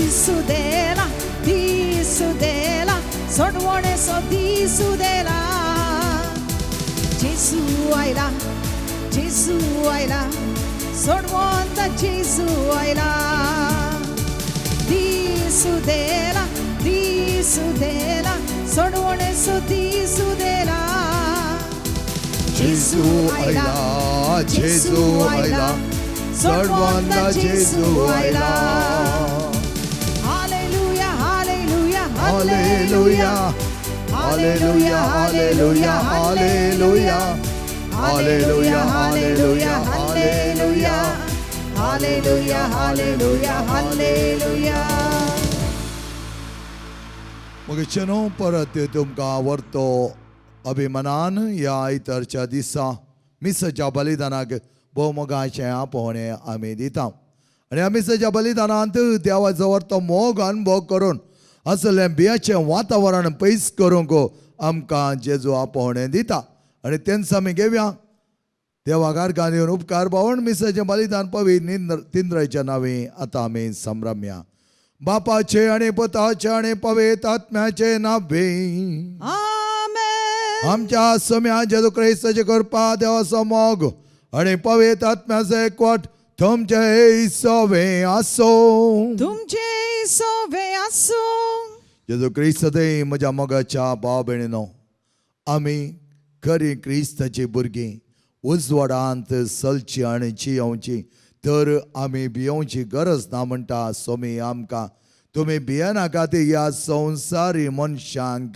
दिसुदेला दिसुदेला सोडवणेचो दिसुदेला जेजू आयला जेजू आयला सोडवंत जेजू आयला दिसुदेला दिसुदेला सोडवणेचो दिसुदेला जेजू आयला जेजू आयला सोडवंत जेजू आयला. Hallelujah hallelujah hallelujah hallelujah hallelujah hallelujah hallelujah hallelujah hallelujah hallelujah hallelujah hallelujah. मग चेनो परत तुमकां व्हरतो अभिमानान ह्या आयतारच्या दिसा मिसाच्या बलिदानाक भोवमोगाचें आपोवणें आमी दिता आनी ह्या मिसाच्या बलिदानांत देवाचो व्हरतो मोग अनुभव करून असलें बियाचें वातावरण पयस करूंक आमकां जेजू आपोवणें दिता आनी तेंच आमी घेवया देवाक आर्गां दिवन उपकार पावून मिसाचें बलिदान पवित्र तिंद्राच्या नांवी आतां आमी संभ्रमया. बापाचे आनी पुताचे आनी पवित्र आत्म्याचे नावे. आमेन. आमच्या सम्या जेजू क्रिस्ताचे कृपा देवाचो मोग आनी पवित्र आत्म्याचो एकवट तुमचे सवे आसो. तुमचे सोवे आसूं. जेजू क्रिस्त म्हज्या मोगाच्या भाव भयणीनो, आमी खरी क्रिस्ताची भुरगीं उजवाडांत चलची आनी जियोवची तर आमी भियोवची गरज ना म्हणटा स्वामी आमकां. तुमी भियेनाकात ह्या संवसारी मनशांक,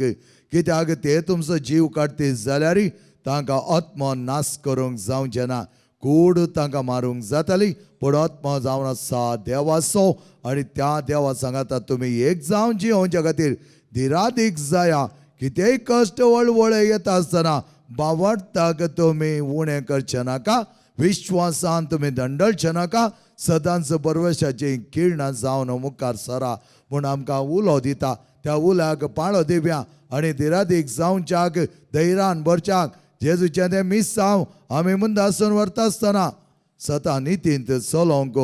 कित्याक ते तुमचो जीव काडटीत जाल्यार तांकां आत्मो नाश करूंक जावचें ना. कूड तांकां मारूंक जाताली पूण आत्मो जावन आसा देवाचो आनी त्या देवा सांगाता तुमी एक जावन जियोवच्या खातीर धिरादीक जाया. कितेंय कश्ट वळवळे येता आसतना बावडटाक तुमी उणें करचें नाका, विश्वासान तुमी दंडळचें नाका, सदांच बरवशाची किरणां जावन मुखार सरा म्हूण आमकां उलो दिता. त्या उल्याक पाळो दिवया आनी धिरादीक जावच्याक धैर्यान भरच्याक जेजूचें तें मिसांव आमी मुंदासून व्हरता आसतना सता नितींत चलोवंक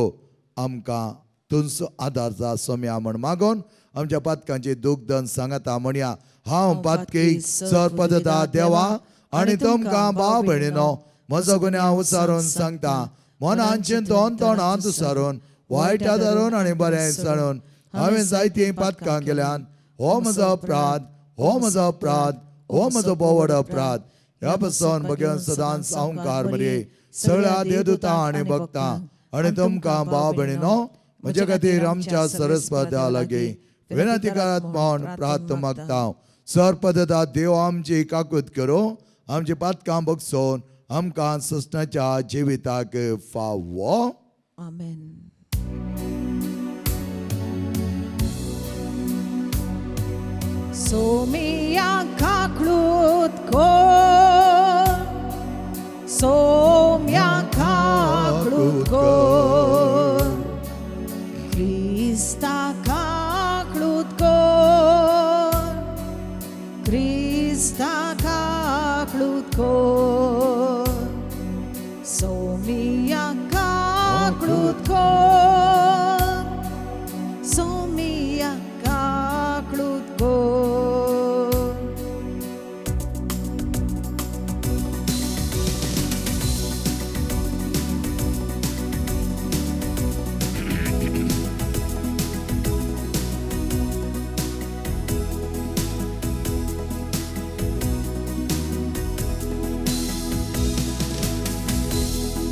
आमकां तुमचो आदार जा सोम्या म्हण मागोन आमच्या पातकांची दुग्धन सांगता म्हणया. हांव पातकी सरपदता देवा आनी तुमकां भाव भयणीनो म्हजो गुन्यांव उसारून सांगता. मनान चिंतून तोंडांत उसारून वायट आदारून आनी बरें सांडून हांवें जायतीं पातकां केल्यान. हो म्हजो अपराध, हो म्हजो अपराध, हो म्हजो बोवड अपराध. ह्या पसून बगेवन सदांच संवकार मरे सगळ्या देवदूतां आनी भक्तां आनी तुमकां भाव भयणीनो म्हजे खातीर आमच्या सरस्वत्या लागीं विनंती करात म्हूण प्रार्थ मागता. सरपदता देव आमची काकूत करूं, आमची पातकां बगसोवन आमकां ससनाच्या जिविताक फावो. आमेन. सोमिया काकळूत कोर, सोम्या काकळूत कोर, क्रिस्ता काकळूत कोर, क्रिस्ता काकळूत कोर, सोमिया काकळूत कोर, सोमिया काकळूत कोर.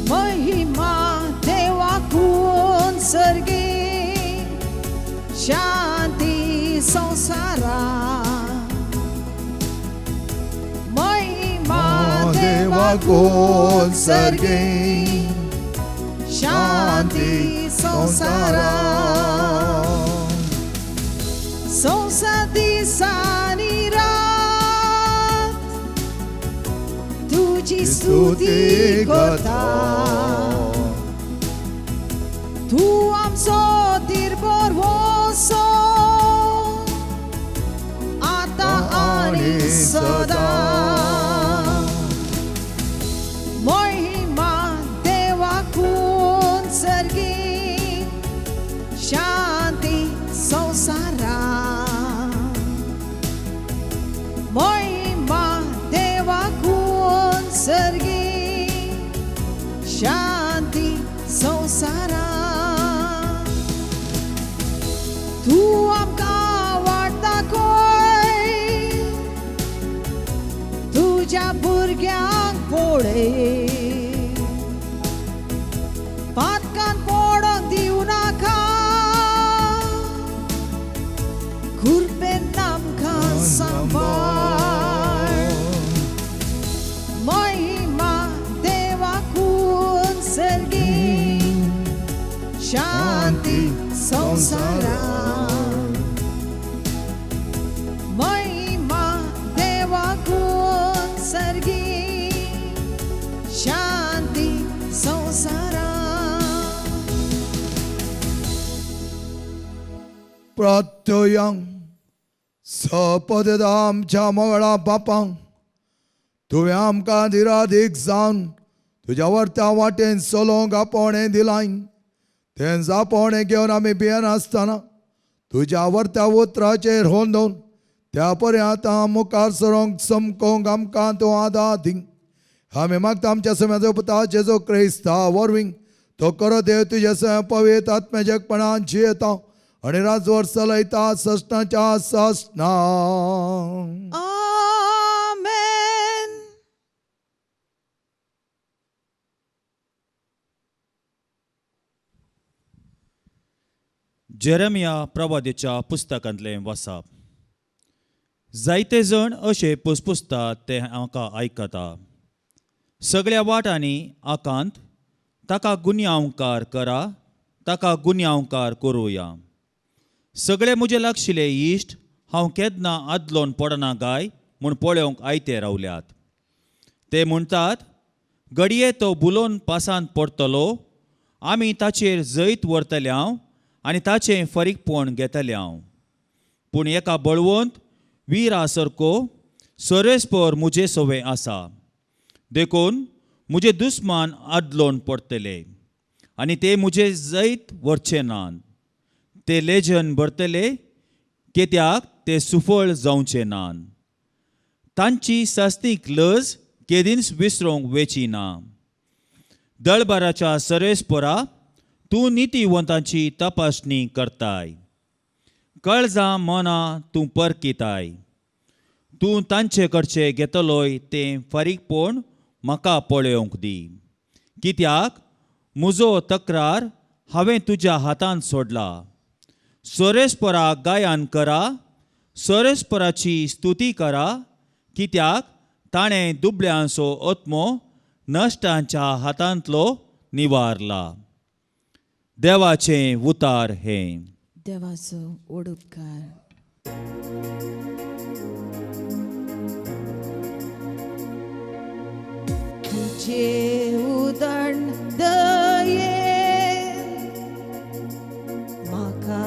महिमा देवाकून सर्गी शांती संसारा, महिमा देवाकून सर्गी शांती संसारा. संसार दिसानी रात तुजी स्तुती करता, तूं आमचो दिरबोर वसो आतां आनी सदां. महिमा देवाकून सर्गी शांती शांती संवसारा. तूं आमकां वाट दाखय, तुज्या भुरग्यांक पळय, पातकान पडोंक दिवं नाका, कृपेन आमकां सांबाळ. महिमा देवाकून सर्गी, शांती संवसारा. महिमा देवाकून सर्गी, शांती संवसारा. प्रत्ययं सपदता आमच्या मोगळा बापांक, तुवें आमकां दिरादीक जावन तुज्या वर्त्या वाटेन चलोवंक आपोवणें दिलाय. तेंच आपोवणें घेवन आमी भियेनासतना तुज्या वर्त्या उतराचेर होंदोवन त्या परी आतां मुखार सरोंक चमकोवंक आमकां तूं आदार दी. आमी मागता आमच्या सम्याचो पुता जेजू क्रिस्ता वरवीं तो करो देव तुज्या सगळ्या पवित्र आत्म्याच्या जियेता आनी राजवर चलयता ससनाच्या ससना. आमेन. जेरमिया प्रवादेच्या पुस्तकांतलें वाचप. जायते जण अशे पुसपुसतात ते म्हाका आयकता. सगळ्या वाटांनी आकांत ताका गुन्यांवकार करा, ताका गुन्यांवकार करुया. सगळे म्हजे लागशिल्ले इश्ट हांव केन्ना आदलोन पडना गाय म्हूण पळोवंक आयते रावल्यात. ते म्हणटात घडये तो बुलोवन पासांत पडटलो, आमी ताचेर जैत व्हरतले हांव आनी ताचें फारीकपण घेतलें हांव. पूण एका बळवंत विरा सारको सरेस्पर म्हजे सवें आसा, देखून म्हजे दुस्मान आदलोन पडटले आनी ते म्हजे जैत व्हरचे नात. ते लेजन भरतले कित्याक ते सुफळ जावचे नात. तांची सास्तीक लज केदींच विसरूंक वेची ना. दळबाराच्या सरेस्परा तूं नितीवंतांची तपासणी करताय, कळजां मनां तूं परकिताय. तूं तांचे कडचे घेतलोय तें फारीकपण म्हाका पळोवंक दी, कित्याक म्हजो तक्रार हांवें तुज्या हातांत सोडला. सोरेस्पराक गायन करा, सोरेस्पराची स्तुती करा, कित्याक ताणें दुबळ्यांचो आत्मो नश्टांच्या हातांतलो निवारला. देवाचें उतार हें. देवाचो ओडुपकार. तुझे उदण दये म्हाका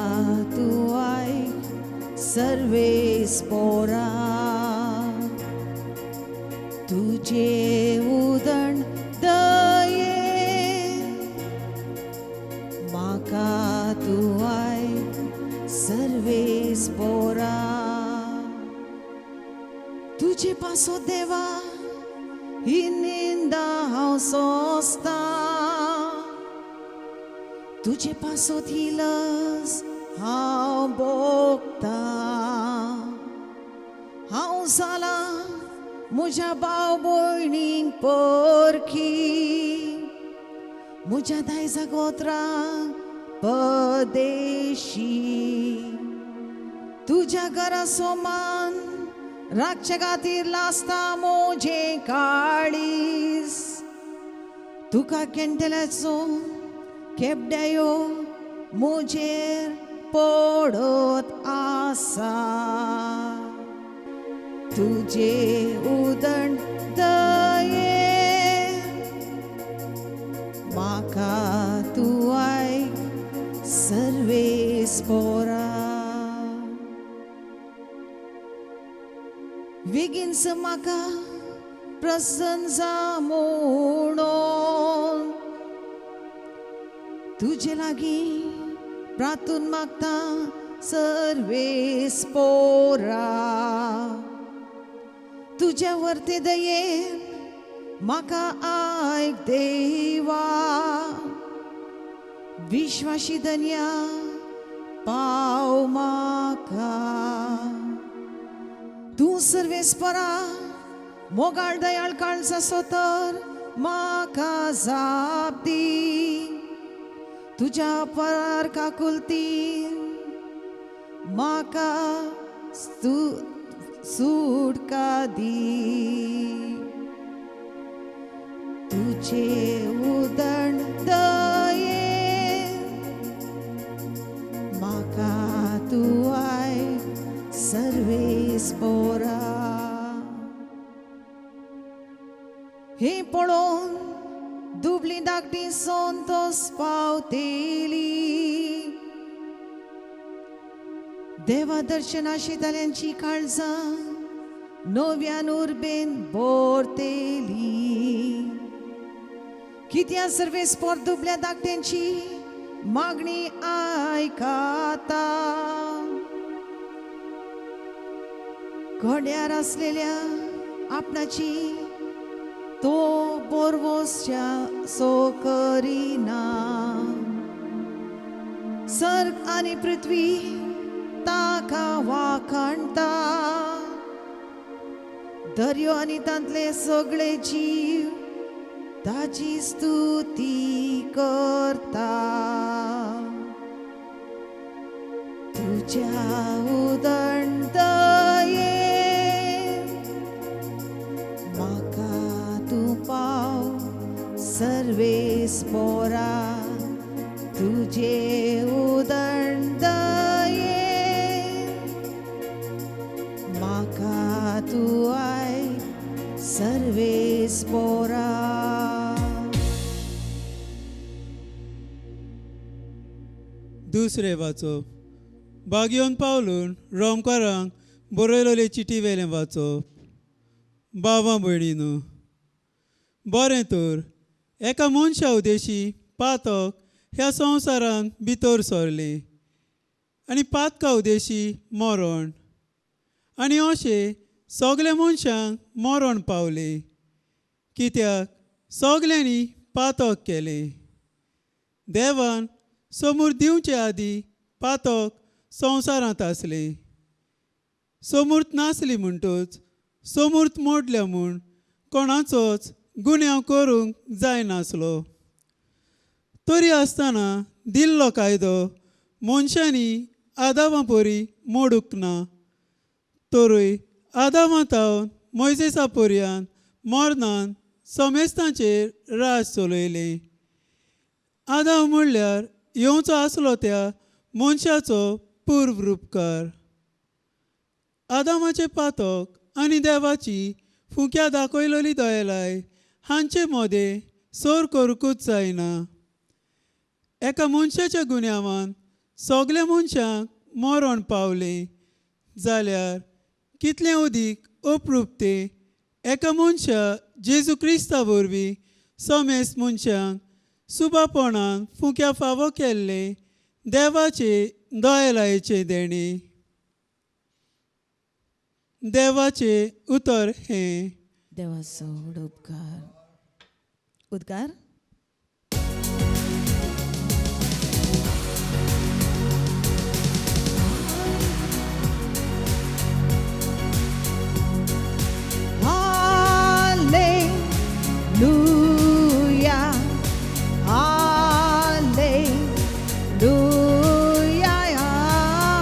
तूं आयक सर्वेस पोरा. तुझे उदण दये म्हाका तूं आयक सर्वेस पोरा. तुजे पासो देवा ही निंदा हांव सोंसता, तुजे पासत ही लज हांव भोगता. हांव जालां म्हज्या भाव भयणींक परकी, म्हज्या दायजा गोत्रांक परदेशी. तुज्या घरा सोमान राखचे खातीर लासता म्हजें काळीज. तुका केंटल्याचो केपड्यायो म्हजेर पडत आसा. तुजे उदण दये म्हाका तूं आयक सर्वेस पोरा. बेगीनच म्हाका प्रसन्न जा म्हणून तुजे लागीं प्रार्थून मागता सर्वेस पोरा. तुज्या वर्ते दयेन म्हाका आयक देवा विश्वाशी धन्या पाव म्हाका तूं सर्वेस्परा मोगाळ दयाळ काळजाचो तर म्हाका जाप दी तुज्या परार काकुलतीन म्हाका सुटका दी तुझे उदण दये म्हाका तूं आयक सर्वेस्पोरा हें पळोवन दुबली धाकटी संतोस पावतेली देवा दर्शना शिताल्यांची काळजां नव्यान उर्बेन भरतेली कित्या सर्वेस्पोर दुबल्या धाकट्यांची मागणी आयकता घड्यार आसलेल्या आपणाची तो बोरवोसच्या सो करिना सर्ग आनी पृथ्वी ताका वाखाणता दर्यो आनी तांतले सगळे जीव ताची स्तुती करता तुज्या उदण दये म्हाका तूं पाव सर्वेस्पोरा तुजे उदण दये म्हाका तूं आयक सर्वेस्पोरा दुसरें वाचप बागयोन पावलून रोमकारांक बरयलोले चिटी वेलें वाचप. बाबा भयणीनू, बरें तर एका मनशा उदेशी पातक ह्या संवसारांत भितर सरलें आनी पातका उदेशी मरण आनी अशें सगल्या मनशांक मरण पावलें कित्याक सगल्यांनी पातक केलें. देवान समूर दिवचे आदी पातक संवसारांत आसलें. समूर्त नासली म्हणटच समूर्त मोडल्या म्हूण कोणाचोच गुन्यांव करूंक जायनासलो. तरी आसतना दिल्लो कायदो मनशांनी आदावा परी मोडूंक ना, तरूय आदावा तावन मोयजेसा पर्यंत मरणान समेस्तांचेर राज चलयलें. आदाव म्हणल्यार येवचो आसलो त्या मनशाचो पूर्व रुपकार. आदामाचें पातक आनी देवाची फुक्या दाखयलोली दयलाय हांचे मदें सर करूंकूच जायना. एका मनशाच्या गुन्यांवान सगल्या मनशांक मरण पावलें जाल्यार कितलें अदीक अप्रूप तें एका मनशा जेजू क्रिस्ता वरवीं समेस्त मनशांक सुबापणान फुक्या फावो केल्लें देवाचे दयलायेचें देणें. देवाचें उतर हें. देवाचो व्हड उपकार. उद्गार. Hallelujah, hallelujah,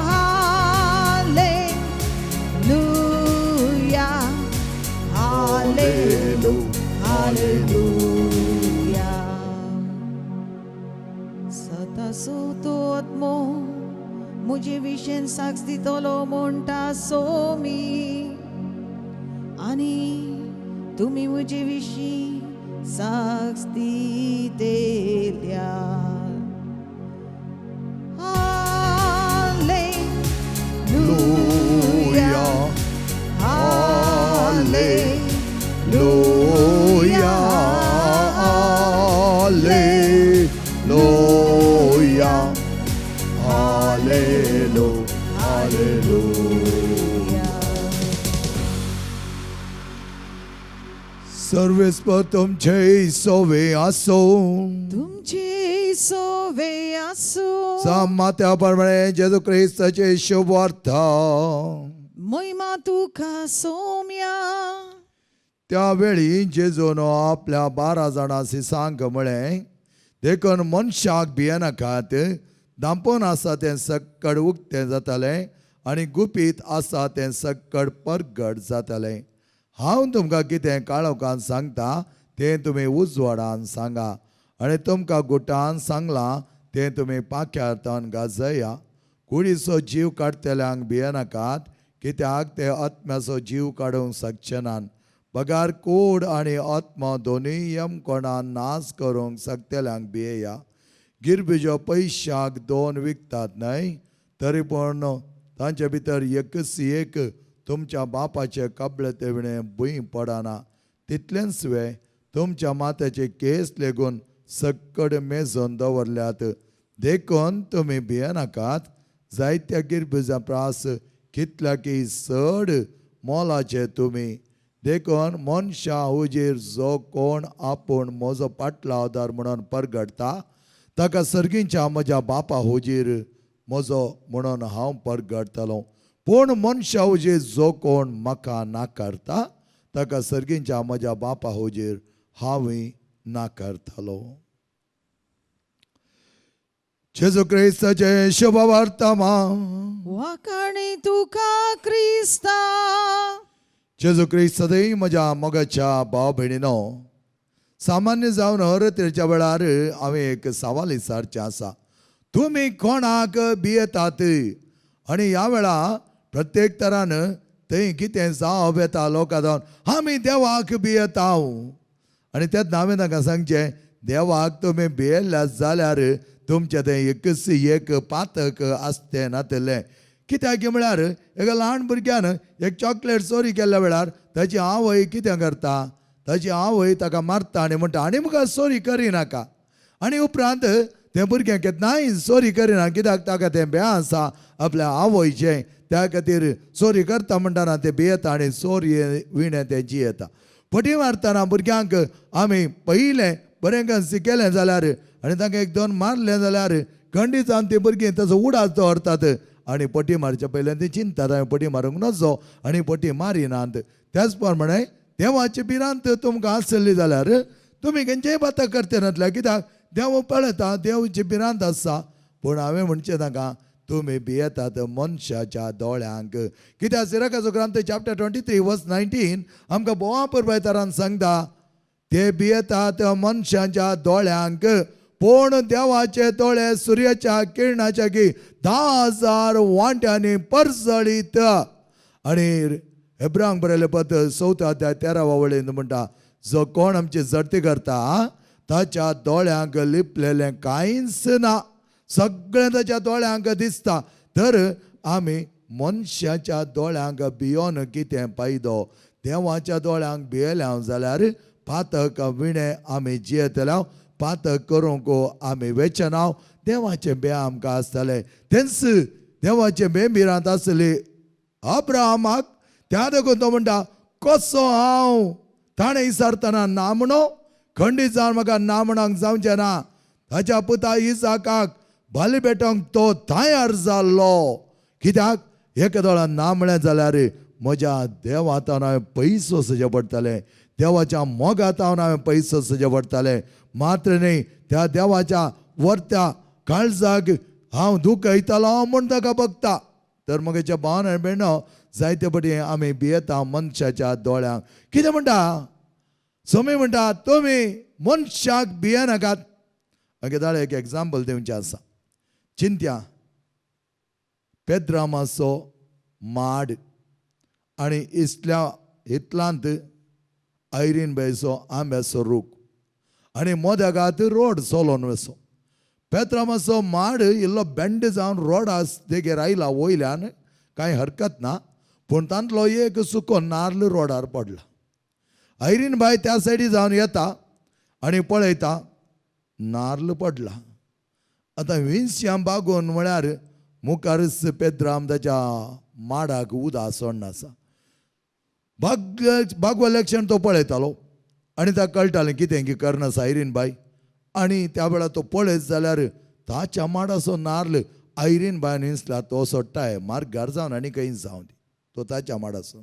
hallelujah, hallelujah, hallelujah. सतासो तो आत्मो मुजे विशेन साक्ष दितलो म्हणटा सोमी आनी तुमी म्हजे विशीं साक्ष दितेल्या. Hallelujah, Hallelujah, Hallelujah, Hallelujah, Hallelujah. सर्वेस्पर तुमचे सोवे आसो. तुमचे सोवे आसूं. मात्या प्रमाणे जेजू क्रिस्ताचे शुभवार्ता. महिमा तुका सोम्या. त्यावेळी जेजून आपल्या 12 जाणांशी सांग म्हळें, देखून मनशाक भियेनाकात. धांपून आसा तें सक्कड उक्तें जातालें आनी गुपीत आसा तें सक्कड परगट जातालें. हांव तुमकां कितें काळोखान सांगता तें तुमी उजवाडान सांगा आनी तुमकां गुटान सांगलां तें तुमी पाख्यार तावन गाजया. कुडीचो जीव काडटल्यांक भियेनाकात, कित्याक ते आत्म्याचो जीव काडूंक शकचे नात, बगार कूड आनी आत्मा दोनूय यमकोणान नाश करूंक शकतल्यांक भियेया. गिरबुजो पयशाक 2 विकतात न्हय? तरी पूण तांचे भितर एकच एक तुमच्या बापाचे कबळे तेवणे भूंय पडना. तितलेंच वे, तुमच्या माथ्याचे केस लेगून सक्कड मेजून दवरल्यात. देखून तुमी भियेनाकात. जायत्या गिरबुजां प्रास कितल्याकी चड मोलाचे तुमी. देखून मनशा हुजीर जो कोण आपूण म्हजो पाटलावदार म्हणून परगडटा ताका सर्गींच्या म्हज्या बापा हुजीर म्हजो म्हणून हांव परगडटलो. पूण मनशा हुजीर जो कोण म्हाका नाकारता ताका सर्गींच्या म्हज्या बापा हुजीर हांवूय नाकारतलो. जेजू क्रिस्ताचें शुभवर्तमान. वाखाणी तुका क्रिस्ता. जेजू क्रिस्त सदैव म्हज्या मोगाच्या भाव भयणीनो, सामान्य जावन हरतेच्या वेळार हांवें एक सवाल विचारचें आसा, तुमी कोणाक भियेतात? आनी ह्या वेळा प्रत्येक तरान थंय कितें जावप येता लोकां जावन आमी देवाक भियेता. आनी तेन्ना हांवें तांकां सांगचें, देवाक तुमी भियेल्ले जाल्यार तुमचें तें एकच एक पातक आसतें नातलें. कित्याक म्हळ्यार एका ल्हान भुरग्यान एक चॉकलेट चोरी केल्ल्या वेळार ताची आवय कितें करता, ताची आवय ताका मारता आनी म्हणटा आनी मुखार चोरी करिनाका. आनी उपरांत तें भुरगें केन्नाय चोरी करिना, कित्याक ताका तें भंय आसा आपल्या आवयचें, त्या खातीर चोरी करता म्हणटना तें भियेता आनी चोरी विणें तें जियेता. फटी मारतना भुरग्यांक आमी पयलें बरें करून शिकयलें जाल्यार आनी तांकां एक दोन मारलें जाल्यार खंडीत जावन तीं भुरगीं ताचो उडास दवरतात आनी पटी मारच्या पयलें ती चिंततात हांवें पटी मारूंक नजो आनी पटी मारिनात. त्याच प्रमाणे देवाची भिरांत तुमकां आसली जाल्यार तुमी खंयचेय पातक करते नातल्या, कित्याक देव पळयता, देवची भिरांत आसा. पूण हांवें म्हणचें तांकां, तुमी भियेतात मनशाच्या दोळ्यांक. कित्याक सिराकाचो ग्रंथ चॅप्टर 23 वर्स 19 आमकां भोवा पुरबायतारान सांगता, ते भियेतात मनशाच्या दोळ्यांक, पूण देवाचे दोळे सुर्याच्या किरणाच्या की 10,000 वांट्यांनी परजळीत. आनी हेब्रांक बरयलें पत्र 4 अध्याय 13 वळींत म्हणटा, जो कोण आमची जडती करता ताच्या दोळ्यांक लिपलेलें कांयच ना, सगळें ताच्या दोळ्यांक दिसता. तर आमी मनशाच्या दोळ्यांक भियोन कितें फायदो? देवाच्या दोळ्यांक भियेल्या जाल्यार पातक विणें आमी जियेतले, पातक करूंक आमी वेचना, देवाचें भंय आमकां आसतलें. तेंच देवाचें भंय भिरांत आसली अब्राहमाक, त्या देखून तो म्हणटा कसो हांव ताणें विचारतना ना म्हणो, खंडीत जावन म्हाका ना म्हणूंक जावचें ना. ताच्या पुता इसाकाक बाली भेटोवंक तो तयार जाल्लो, कित्याक एका दोळ्यान ना म्हळें जाल्यार म्हज्या देवांत हांवें पयसो सजे पडटलें, देवाच्या मोगांत हांवें पयसो सजे पडटलें. मात्र न्ही, त्या देवाच्या वरत्या काळजाक हांव दुखयतलो म्हूण ताका बघता. तर म्हज्या भावान आनी भयणो, जायते पटी आमी भियेता मनशाच्या दोळ्यांक. कितें म्हणटा सोमी? म्हणटा तुमी मनशाक भियेनाकात. मागीर एक एग्जाम्पल दिवचें आसा. चिंत्या पेद्रामाचो माड आनी इतल्या इतलांत आयरीन बायचो आंब्याचो रूख आनी मोद्यागात रोड चलोन वचो. पेत्रामाचो माड इल्लो बेंड जावन रोडा देगेर आयला वयल्यान, कांय हरकत ना, पूण तांतलो एक सुको नार्ल रोडार पडला. आयरीन बाय त्या सायडी जावन येता आनी पळयता नार्ल पडला. आतां विंश्यां बागोवन म्हळ्यार मुखारच पेद्राम ताच्या माडाक उदक सोडना आसा. बागवल्या क्षण तो पळयतालो. आनी ताका कळटालें कितें की करना आयरीन बाय. आनी त्या वेळार तो पळयत जाल्यार ताच्या माडाचो नार्ल आयरीन बायन विंचला तो सोडटाय मार्गार जावन आनी खंय जावं दी तो ताच्या माडाचो.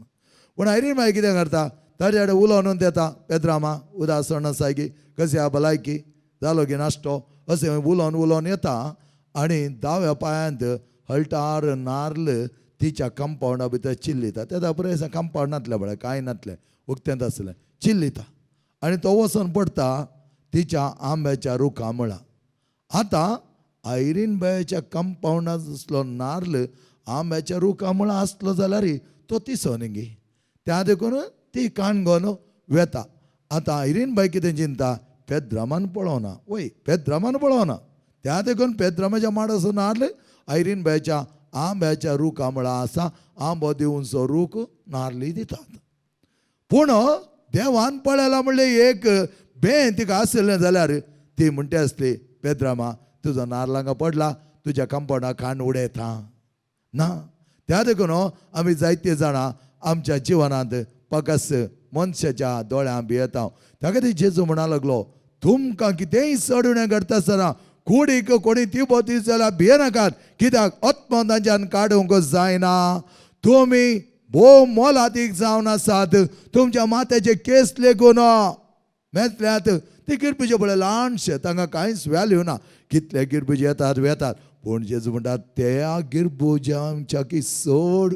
पूण आयरीन बाय कितें करता, ताच्या कडेन उलोवन येता, पेद्रामा उदास आसाय की कशी आहा भलायकी जालो की नाश्टो अशें उलोवन उलोवन येता आनी दाव्या पांयांत हळटार नार्ल तिच्या कंपावंडा भितर चिल्लिता. तेन्ना पुराय कंपावंड नासलें पळय, कांय नासलें, उक्तेंत आसलें, चिल्लिता आनी तो वचून पडटा तिच्या आंब्याच्या रुखा मुळां. आतां आयरीन बायच्या कंपावंडांत आसलो नार्ल आंब्याच्या रुखा मुळां आसलो जाल्यार तो तिसो न्ही, त्या देखून ती काण घेवन वेता. आतां आयरीन बाय कितें चिंता, पेद्रामान पळोवना, वय पेद्रामान पळोवना, त्या देखून पेद्रामाच्या माडाचो नार्ल आयरीन बायच्या आंब्याच्या रुखा मुळां आसा, आंबो दिवनचो रूख नार्ली दितात. पूण देवान पळयला म्हणलें एक बें तिका आशिल्लें जाल्यार ती म्हणटा आसली, पेद्रामा तुजो नार्ल हांगा पडला, तुज्या कंपावंडाक खाण उडयता ना. त्या देखून आमी जायते जाणां आमच्या जिवनांत पकस मनशाच्या दोळ्यां भियेता. त्या खातीर जेजू म्हणा लागलो, तुमकां कितेंय चड उणें घडटा आसतना कुडीक कोणी तिबो दीत जाल्यार भियेनाकात, कित्याक आत्मो तांच्यान काडूंक जायना. तुमी भोव मोलादीक जावन आसात, तुमच्या माथ्याचे केस लेगून मेतल्यात. ती गिरबुजे पळय ल्हानशे, तांकां कांयच व्हॅल्यू ना, कितले गिरबुजे येतात वेतात. पूण जेजू म्हणटात त्या गिरबुजांच्या की चड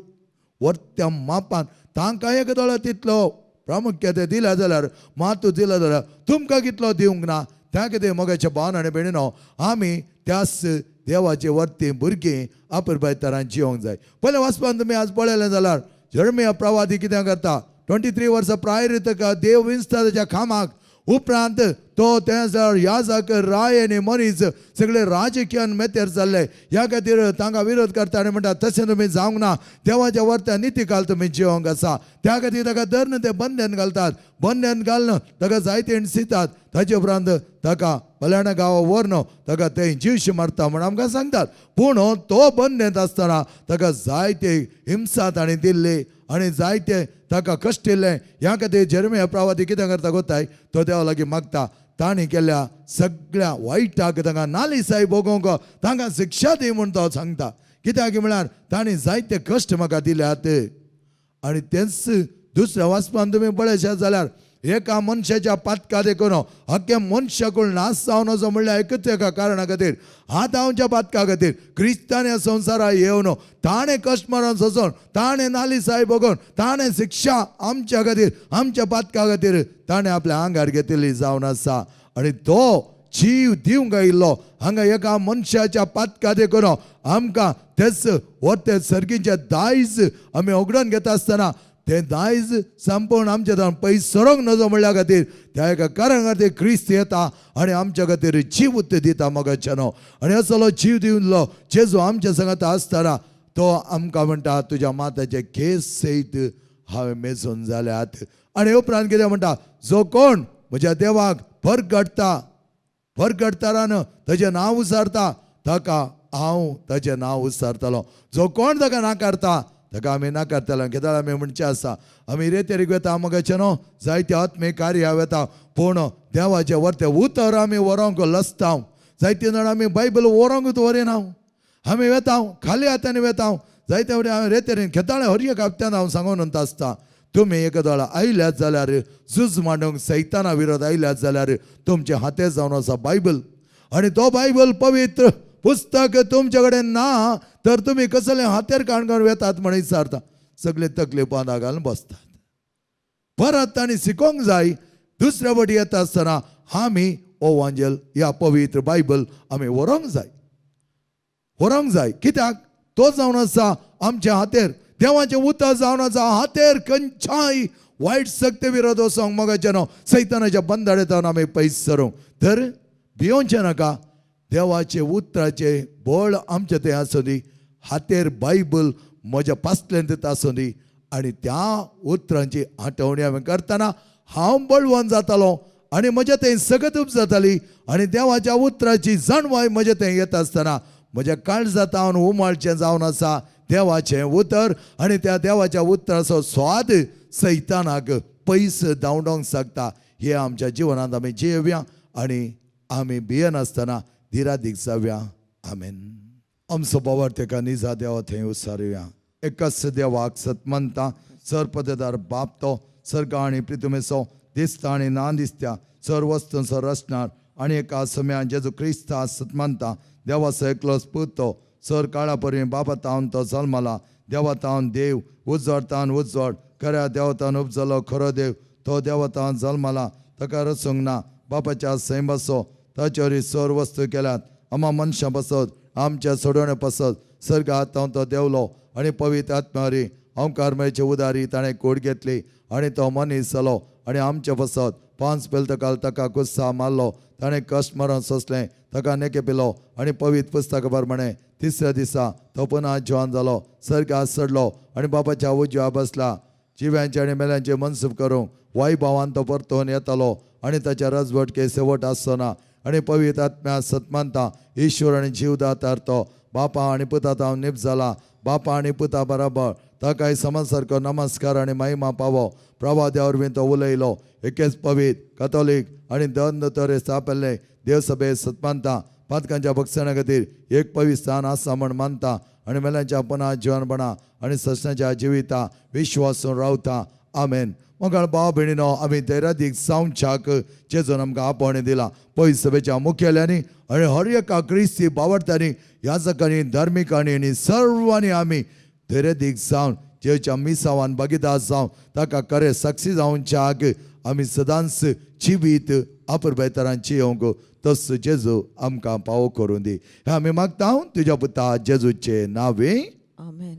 वर्त्या मापान तांकां एक दोळो तितलो प्रामुख्य ते दिल्या जाल्यार मातू दिला जाल्यार तुमकां कितलो दिवंक ना. त्या खातीर मोगाच्या भावन आनी भयणीनो आमी त्याच देवाचे वर्ती भुरगीं अपुरबाय तरान जिवंक जाय. पयलें वाचपान तुमी आज पळयलें जाल्यार जर्मिया प्रवादी कितें करता, 23 वर्सां प्रायर ताका देव विंचता ताच्या कामाक. उपरांत तो थंयसर याजक राय आनी मनीस सगळे राजकीय मेतेर जाल्ले, ह्या खातीर तांकां विरोध करता आनी म्हणटा तशें तुमी जावंक ना, देवाच्या वर्त्या निती काल तुमी जिवंक आसा. त्या खातीर ताका धरून ते बंधन घालतात, बंधन घालून ताका जायते हिणसितात. ताचे उपरांत ताका फलाण्या गांवा व्हरून ताका ते जीवशी मारता म्हूण आमकां सांगतात. पूण तो बंधेंत आसतना ताका जायते हिंसा ताणें दिल्ली आनी जायते ताका कश्ट दिल्ले. ह्या खातीर जेरमिया प्रवादी कितें करता गोताय, तो देवा लागीं मागता तांणी केल्ल्या सगळ्या वायटाक तांकां नालिसाय भोगोवंक तांकां शिक्षा दी म्हूण तो सांगता. कित्याक म्हळ्यार तांणी जायते कश्ट म्हाका दिल्यात. आनी तेंच दुसऱ्या वाचपान तुमी पळयशात जाल्यार एका मनशाच्या पातका देखून अख्ख्या मनशाकून नाश जावन असो म्हणल्यार एकच एका कारणा खातीर, आतांच्या पातका खातीर क्रिस्तान ह्या संवसारा येवन ताणें कश्ट मरण सोंसून ताणें नालिसाय भोगून ताणें शिक्षा आमच्या खातीर आमच्या पातका खातीर ताणें आपल्या आंगार घेतिल्ली जावन आसा. आनी तो जीव दिवंक आयिल्लो हांगा एका मनशाच्या पातका देखून आमकां तेच वरते सर्गीचें दायज आमी उगडून घेता आसतना तें दायज संपूर्ण आमच्या जावन पयस सरोंक नजो म्हणल्या खातीर त्या एका कारणा खातीर क्रिस्त येता आनी आमच्या खातीर जीव दिता मोगाच्यानो. आनी असलो जीव दिवलो जेजू आमच्या सांगाता आसतना तो आमकां म्हणटा तुज्या माथ्याचे केस सयत हांवें मेजून जाल्यात. आनी उपरांत कितें म्हणटा, जो कोण म्हज्या देवाक परगटता परगटतारान ताजें नांव उसारता ताका हांव ताजें नांव उसारतलो, जो कोण ताका नाकारता ताका आमी नाकारतले. कित्याक आमी म्हणचें आसा आमी रेतेरीक वेता मोगाचें न्हू जायते आत्मीक कार्या वेता, पूण देवाचें वर्तें उतर आमी व्हरोंक लसता. जायते जाण आमी बायबल व्हरोंकूच व्हरिना, आमी वेता खाली हातांनी वेता. जायते फावटी हांवें रेतेरीन खेताळे हर एक हप्त्यान हांव सांगून आसता, तुमी एक दोळा आयल्यात जाल्यार झूज मांडूंक सैताना विरोध आयल्यात जाल्यार तुमचे हाते जावन आसा बायबल, आनी तो बायबल पवित्र पुस्तक तुमचे कडेन ना तर तुमी कसले हातेर काणकाण वेतात म्हण विचारता. सगळे तकले पोंदा घालून बसतात. परत तांणी शिकोवंक जाय. दुसऱ्या वटी येता आसतना आमी ओ वांजेल ह्या पवित्र बायबल आमी व्हरोंक जाय, व्हरोंक जाय. कित्याक तो जावन आसा आमच्या हातेर, देवाचें उतर जावन आसा हातेर. खंयच्याय वायट शक्ती विरोध वचोंक मोगाचें न्हू सैतानाच्या बंदाडेतान आमी पयस सरूंक. तर भियोवचें नाका, देवाचे उतराचें बळ आमचें थंय आसूं दी, हातेर बायबल म्हज्या पासलेंत आसूं दी. आनी त्या उतरांची आठवणी हांवें करतना हांव बळवंत जातालो आनी म्हज्या थंय सगत जाताली. आनी देवाच्या उतराची जाणवाय म्हज्या थंय येता आसतना म्हज्या काळजांत उमाळचें जावन आसा देवाचें उतर. आनी त्या देवाच्या उतराचो स्वाद सैतानाक पयस धांवडोवंक शकता. हे आमच्या जिवनांत आमी जियेवया आनी आमी भियेनासतना धिरादीक जावया. आमेन. आमचो बाबर तेका निजा देवा थंय उसारुया. एकाच देवाक सतमनता सरपदेदार बाप तो सर्ग आनी प्रितुमेचो दिसता आनी ना दिसत्या सर वस्तूंचो रचणार आनी एका सम्यान जेजू क्रिस्ता सतमानता देवाचो एकलोच पूत तो सर काळा परी बाबा तावन तो जल्मला देवा तावन देव उजवाड तावन उजवाड खऱ्या देवतान उपजलो खरो देव तो देवतान जल्मला ताका रचूंक ना बापाच्या सैमाचो ताचे वरी सर वस्तू केल्यात आमा मनशां पासत आमच्या सोडवणे पासत सर्गात तो देवलो आनी पवित्र आत्म्यावरी ओंकार मेळचे उदारी ताणें कोड घेतली आनी तो मनीस जालो आनी आमचे पासत 5 पेलतकाल ताका गुस्सा मारलो ताणें कश्ट मरण सोंसलें ताका नेके पिलो आनी पवित्र पुस्तका प्रमाणे तिसऱ्या दिसा तो पुन्हा जिवान जालो सर्गात चडलो आनी बापाच्या उजव्या बसला जिव्यांचे आनी मेल्यांचे मनसूब करूंक वायभावान तो परतून येतालो आनी ताच्या रजवटके शेवट आसचो ना आनी पवित्र आत्म्या सतमानता ईश्वर आनी जीवदातार तो बापा आनी पुता तावन निप जाला बापा आनी पुता बराबर ताकाय समज सारको नमस्कार आनी महिमा पावो प्रभा देवा वरवीं तो उलयलो एकेच पवित्र कथोलीक आनी दंद तरे स्थापिल्ले देवसभे सतमानता पातकांच्या भक्षणा खातीर एक पवित्र स्थान आसा म्हण मानता आनी मेल्यांच्या पुना जिवनपणा आनी ससनाच्या जिविता विश्वासून रावता. आमेन. मोगाळ भाव भयणीनो आमी धैर्यादीक जावच्याक जेजून आमकां आपोवणें दिलां. पयस सभेच्या मुखेल्यांनी आनी हर एका क्रिस्ती बावडत्यांनी याजकांनी धार्मिकांनी आनी सर्वांनी आमी धैर्यादीक जावन जेच्या मिसावान भागीदार जावन ताका खरें साक्षी जावच्याक आमी सदांच जिवीत आपुरबेतरांची येवंक तस जेजू आमकां पावो करूं दी. हें आमी मागता तुज्या पुता जेजूचे नांवे. आमेन.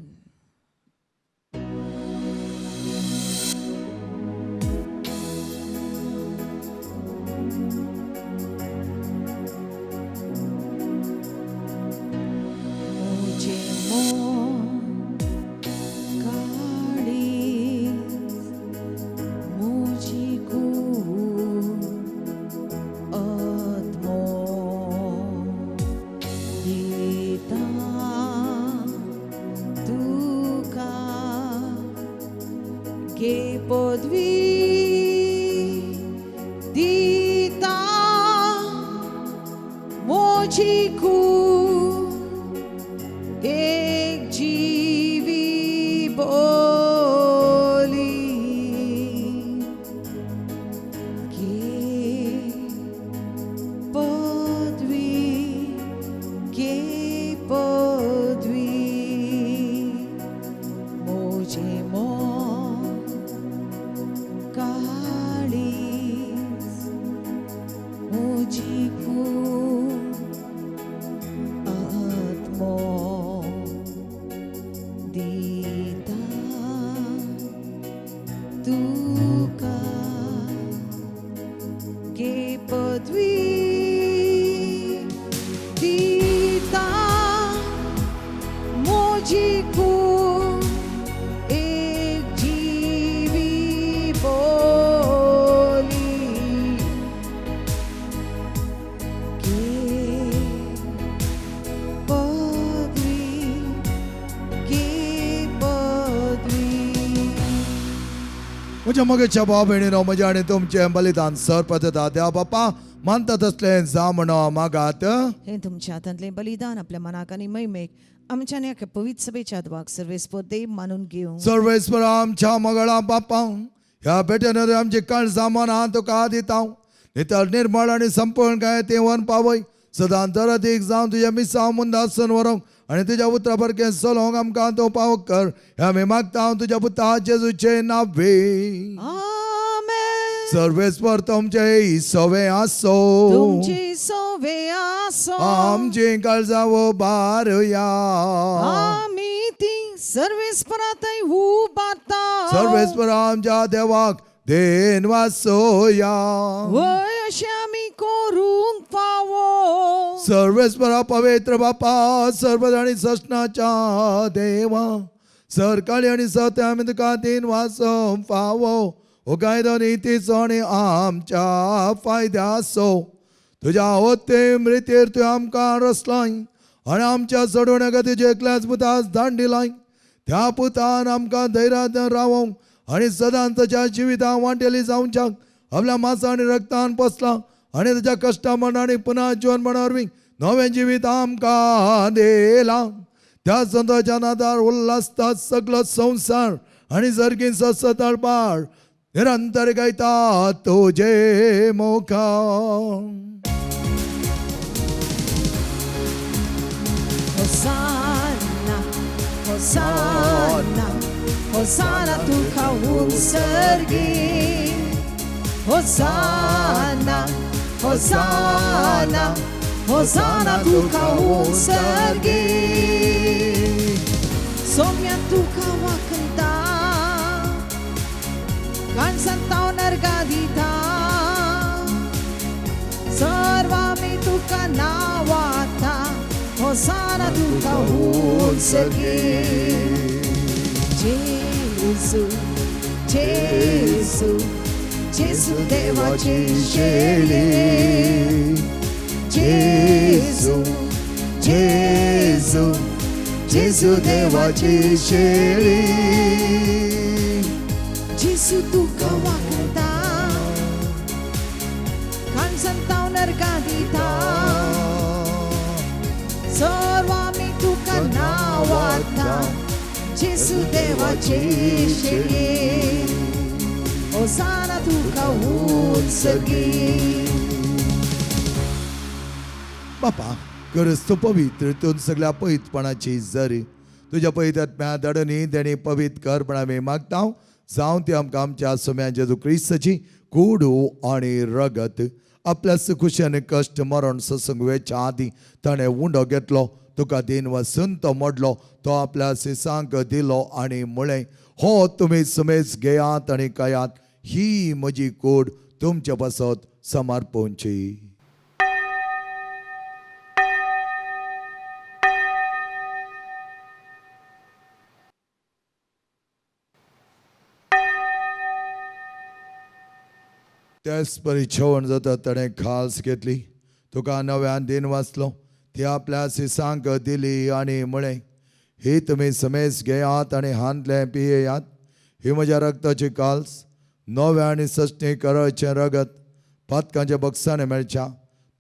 मुझे मोह काळीज मुझी कूड आत्मो दिता तुका गे पदवी दिता मुझी कूड एक जीवी बोली गे पदवी गे पदवी मुझे मोह काळीज मुझी कूड आत्मो दिता तुका गे पदवी दिता मुझी कूड एक जीवी बोली गे पदवी गे पदवी. म्हज्या मोगेच्या भाव भयणीनो म्हज्या आनी तुमचें बलिदान सर पद्दता देवा बापा मानता तसलें जावं म्हणो मागात. हे तुमच्या हातांतलें बलिदान आपल्या मनाक आनी महिमेक आमच्या ह्या पवित्र सभेच्या द्वाक सर्वेस्पर देव मानून घेवं. सर्वेस्पर आमच्या मगळा बापा ह्या भेटेन आमची काळजां मनां तुका दिता नितळ निर्मळ आनी संपूर्ण काय ते वन पावय सदां दरादीक जावन तुज्या मिसांव मुंदासन व्हरूंक आनी तुज्या उतरा सारकें चलोवंक आमकां तूं पावो कर. हें आमी मागता तुज्या पुता जेजूचे नांवे. आमेन. सर्वेस्पर तुमचे सवे आसो. तुमची सोवे आसो. आमची काळजां उबारुया. आमी ती सर्वेस्परातय उबारता. सर्वेस्पर आमच्या देवाक then वासोया. वय अशें आमी करूंक फावो. सर्वेस्परा पवित्र बापा सर्व आनी ससनाच्या देवा सरकाळी आनी सत्य आमी तुका then वासोवंक फावो. हो कायदो नितीचो आनी आमच्या फायद्याचो. तुज्या होते मृतेर तुवें आमकां रचलाय आनी आमच्या सोडवण्या खातीर तुज्या एकल्याच पुताक दान दिलाय. त्या पुतान आमकां धैर्यान रावोवंक आनी सदांच ताच्या जिवितां वांटेली जावच्याक आपल्या मांसा आनी रक्तान पोसला आनी ताच्या कश्टा मरण आनी पुनः जिवन मरणा वरवीं नवें जिवीत आमकां दिलां. त्या संताच्या नादार उल्हासता सगलो संवसार आनी सर्गीन सतळपार निरंतर गायता तुजे मुखार. Hosanna, Hosanna, Hosanna तुका उत्सर्गी. Hosanna, Hosanna, Hosanna तुका उत्सर्गी. सोम्या तुका वाकंता, काणसंताव नरगा दिता, सर्वामी तुका नावाता, Hosanna तुका उत्सर्गी. जेजू, जेजू, जेजू देवाचे शेले. जेजू, जेजू, जेजू देवाचे शेले. जेजू तुका वाकता, काणसंताव नरका दिता, सर्वामी तुका नावाता, जेजू देवाचे शेले. Hosanna तुका उत्सर्गी. बापा गरज तूं पवित्र, तूं सगळ्या पवित्रपणाची जरी तुज्या पवित्र आत्म्या धाडून तेणी पवित्र कर म्हण आमी मागता. जावं ती आमकां आमच्या सोम्या जेजू क्रिस्ताची कुडू आनी रगत. आपल्या सुखुशी कश्ट मरण ससंग वेच्या आदीं ताणें उंडो घेतलो, तुका दिन वसून तो मोडलो, तो आपल्या सिसांक दिलो आनी म्हळें, हो तुमी सुमेज घेयात आनी खायात, ही म्हजी कूड तुमचे पासत समर्पणची. त्याच परी जेवण जाता ताणें खास घेतली, तुका नव्यान दिन वाचलो, ती आपल्या सिसांक दिली आनी म्हळें, ही तुमी समेज घेयात आनी हांतलें पियेयात, ही म्हज्या रक्ताची काल्स, नव्या आनी सस्नी करळचें रगत, पातकांच्या बक्षाने मेळच्या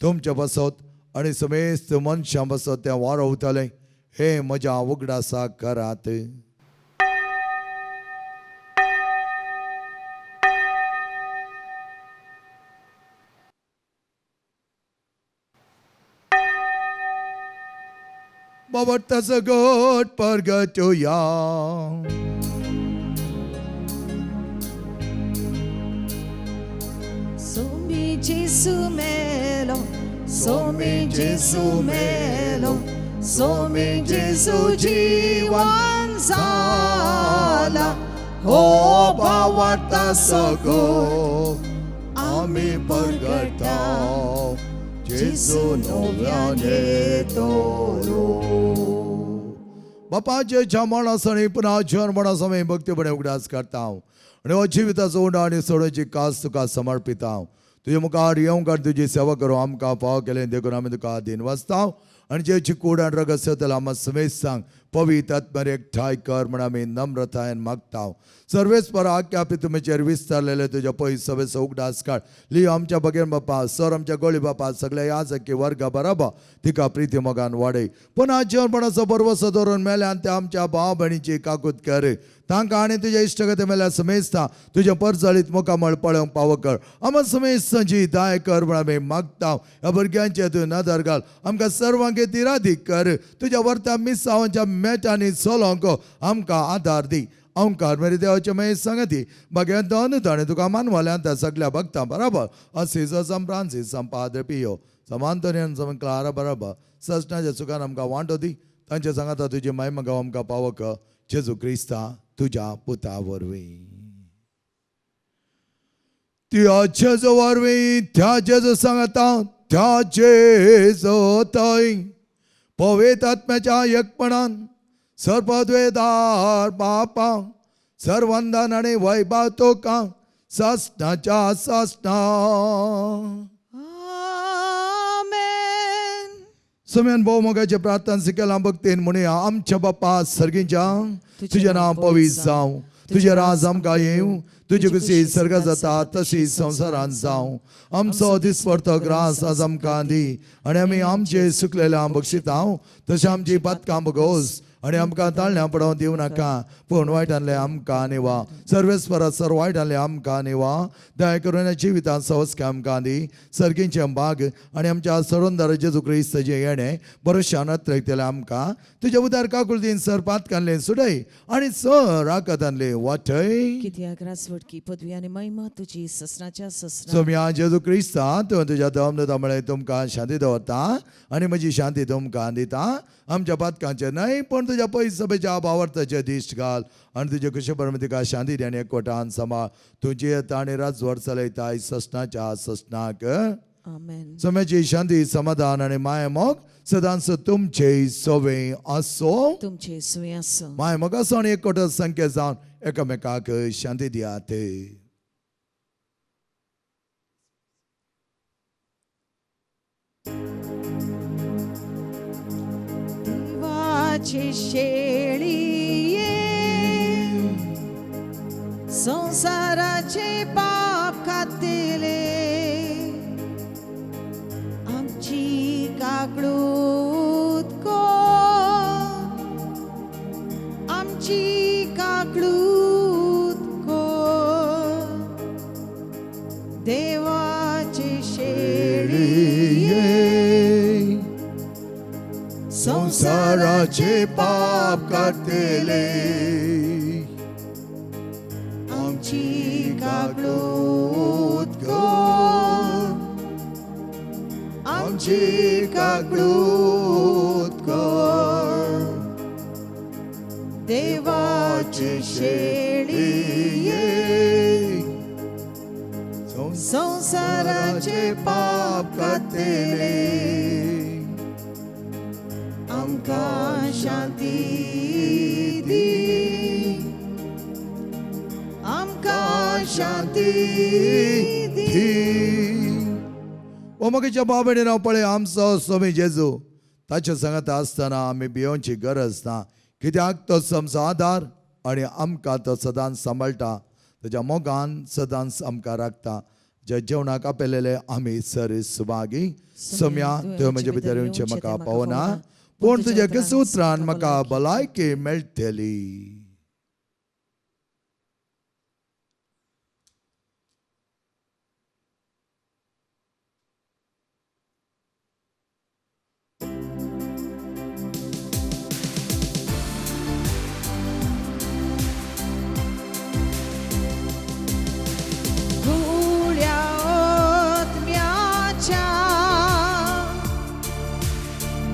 तुमच्या पासत आनी समेस्त मनशां पासत तें वारवतलें, हें म्हज्या उगडासाक करात. बाबा सगट परगटया. Somi Gesù melo, Somi Gesù melo, Somi Gesù जीवन झाला. हो भावार्था सगो आमी परगटा, जेजू नव्यान येतलो. बापाचे मरणासणी पुन्हा जीवन मरणासमय भक्तीपणे उगडास करता हांव आनी हो जिविताचो उंडो आनी सोडोवची कास तुका समर्पिता हांव. तुजे मुखार येवंक आनी तुजी सेवा करूं आमकां फावो केलें देखून आमी तुका दिन वाचता आनी जेची कूड आनी रगत सेवतलो आमकां समेज सांग पवित्र आत्म्यार एकठांय कर म्हण आमी नम्रतायेन मागता. सर्वेस्पर आज्ञापी तुमचेर विस्तारलेले तुज्या पयस सभेचो उगडास काड. लियो आमच्या बगेन बापा, सर आमच्या गोळी बापा, सगळ्या याजकी वर्गा बराबर तिका प्रिती मोगान वाडय. पुन्हा जीवनपणाचो बरवसो दवरून मेल्यान त्या आमच्या भाव भयणीची काकूत कर. तांकां आनी तुज्या इश्टगते मेल्या समेजता तुजें परजळीत मुखामळ पळोवंक पावो कर. आमकां समेजतांची दाय कर म्हण आमी मागता. ह्या भुरग्यांचे तूं नदर घाल, आमकां सर्वांक तिरादीक कर. तुज्या वर्ता मिसावांच्या मेटांनी चलोवंक आमकां आदार दी. ओंकार मेरे देवाचे मागीर सांगती बागेंत अनुदान तुका मानवाल्यान त्या सगल्या भक्तां बराबर असिजो सम फ्रांसीस सम पाद्र पियो सम आंतोनियन सम क्लारा बराबर सजनाच्या सुखान आमकां वांटो दी. तांचे सांगाता तुजी मायमा गांव आमकां पावक जेजू क्रिस्ता तुज्या पुता वरवीं. त्या जेजू वरवीं, त्या जेजू सांगता, त्या जेजू थंय पवित्र आत्म्याच्या एकपणान सर्पद्वेदार बापा सर्वंदन आनी वैभव तुका ससनाच्या ससना. आमेन. समेन भोव मोगाचे प्रार्थना शिकयलां भक्तीन म्हणुया. आमच्या बापा सर्गीच्या, तुजें नांव पवित्र जावं, तुजें राज आमकां येवं, तुजी खुशी सर्गात जाता तशी संवसारांत जावं. आमचो दिसपडतो ग्रास आज आमकां दी आनी आमी आमचे सुकलेल्या बक्षितां तशें आमची पातकां बगोस आनी आमकां ताळण्यां पडोवं दिवं नाका, पूण वायटांतलें आमकां निवा. सर्वेस्परा सर वायटांतलें आमकां निवा. दया करून ह्या जिवितांत सवस्के आमकां दी. सर्गींचें भाग आनी आमच्या सरोंदार जेजू क्रिस्ताचें येणें बरोशान अत्रयतलें आमकां. तुज्या उदार काकुळतीन सर पातकांतलें सुडय आनी सर राकतांतलें वाटय. कित्याक राजवटकी पदवी आनी महिमा तुजी ससनाच्या ससना. सोम्या जेजू क्रिस्ता, तूं तुज्या दम म्हळें तुमकां शांती दवरता आनी म्हजी शांती तुमकां दिता. आमच्या पातकांचेर न्हय पूण तुज्या पयस सभेच्या भावार्थाचे दिश्ट घाल आनी तुजे कुशे परमे तुका शांती दी आनी एकवटान सांबाळ. तुजी येता आनी राजवट चलयताय ससनाच्या ससनाक. आमेन. सोम्याची शांती, समाधान आनी माया मोग सदांच तुमचे सोवे आसो. तुमचे सुवे आसो. माया मोग आसो आनी एकवट संकेत जावन एकामेकाक शांती दियात. देवाचे शेळीये, संवसाराचे पाप खातेले, आमची काकळूत कर, आमची काकळूत कर. देवाचे शेळीये, संसाराचे पाप काडटले, आमची काकळूत कर, आमची काकळूत कर. देवाचे शेळीये, संवसाराचे पाप काडटले, आमकां शांती दी, आमकां शांती दी. ओ मगेच्या बाबेने नांव पळय आमचो स्वामी जेजू ताच्या सांगात आसतना आमी भियोवची गरज ना, कित्याक तो आमचो आदार आनी आमकां तो सदांच सांबाळटा. ताच्या मोगान सदांच आमकां राखता. ज्या जेवणाक आपयलेले आमी सर सुभागी. सम्या, तुवें म्हजे भितर येवचें म्हाका पावना, पूण तुज्या केस उतरान म्हाका भलायकी मेळटली. गुळ्या आत्म्याच्या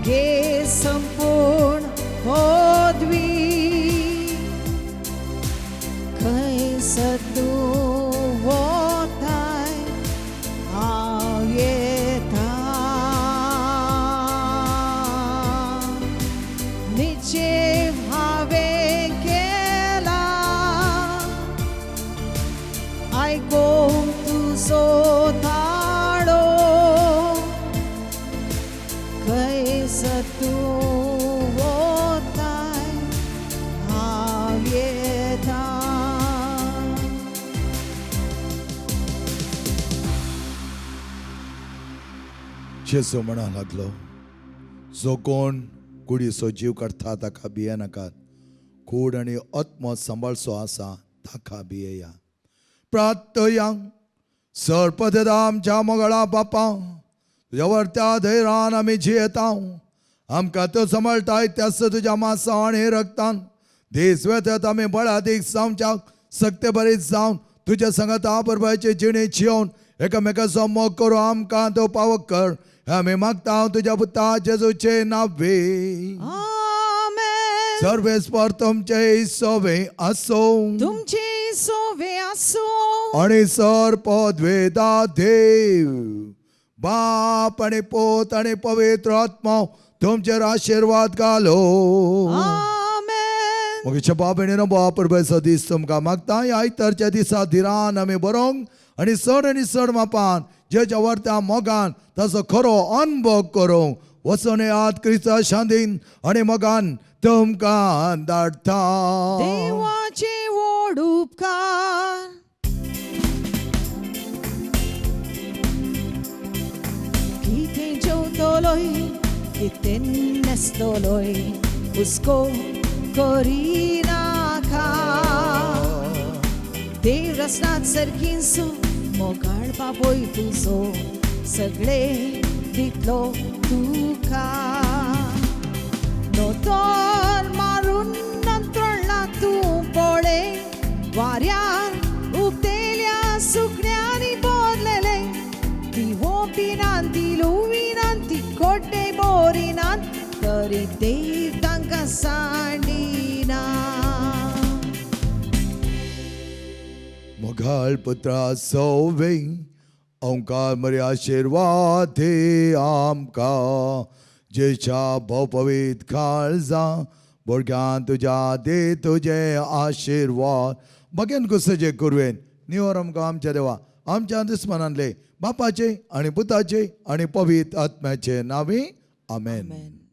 घे संपूर्ण पदवी, खंयसर तूं वताय हांव येता. निश्चेव हांवें केला आयकोंक तुजो ताळो, खंयसर तूं वताय हांव येता. जेजू म्हणा लागलो, जो कोण कुडीचो जीव काडटा ताका भियेनाकात, कूड आनी आत्मो सांबाळचो आसा ताका भियेया. प्रार्थया. सर्पदेदा आमच्या मोगळा बापा, तुज्या वर्त्या धैरान आमी जियेता. आमकां तूं सांबाळटाय त्याच तुज्या मासा आनी रक्तान दीस वेतात आमी बळादीक जावच्या सक्ते बरीच जावन तुज्या सांगाता परबाचे जिणे जियोवन एकामेकाचो मोग करूं आमकां तो पावक कर. आमी मागता तुज्या पुता जेजूचे नावे. आमेन. सर्वेस्पर तुमचे सोवे आसो. तुमचे सोवे आसो. आणि सर पदवेदा देव बाप आणि पोत आणि पवित्र आत्मा तुमचेर आशिर्वाद घालो. आमेन. मगेच्या बाप बाप परबेचो दीस तुमकां मागता. ह्या आयतारच्या दिसा धिरान आमी बरोवंक आनी चड आनी चड मापान जेच्या वर्त्या मोगान ताचो खरो अनुभव करूंक वचोन येयात क्रिस्ता शांतीन आनी मोगान तुमकां धाडटा. देवाचे व्हड उपकार. कितें जेवतलोय कितें न्हेसतलोय हुस्को करिनाका. देव रसनात सारकींसो मोगाळ बाबय तुजो सगळे दितलो तुका. नोतोर मारून नंत्रणा तूं पळय वाऱ्यार उबतेल्या सुकण्यांनी भरलेले ती वोपिनान ती लुविनान ती कोड्डे बोरिनान तरी देव तांकां सांडिना. मोगाळ पुत्रा सवे ओंकार मरे आशिर्वाद दे आमकां जेच्या भोवपवीत काळजा भुरग्यान तुज्या दे तुजे आशिर्वाद बगेन कुसजे कुरवेन निवर आमकां आमच्या देवा आमच्या दुस्मनांतले बापाचे आनी पुताचे आनी पवित्र आत्म्याचे नांवी आमेन. आमेन.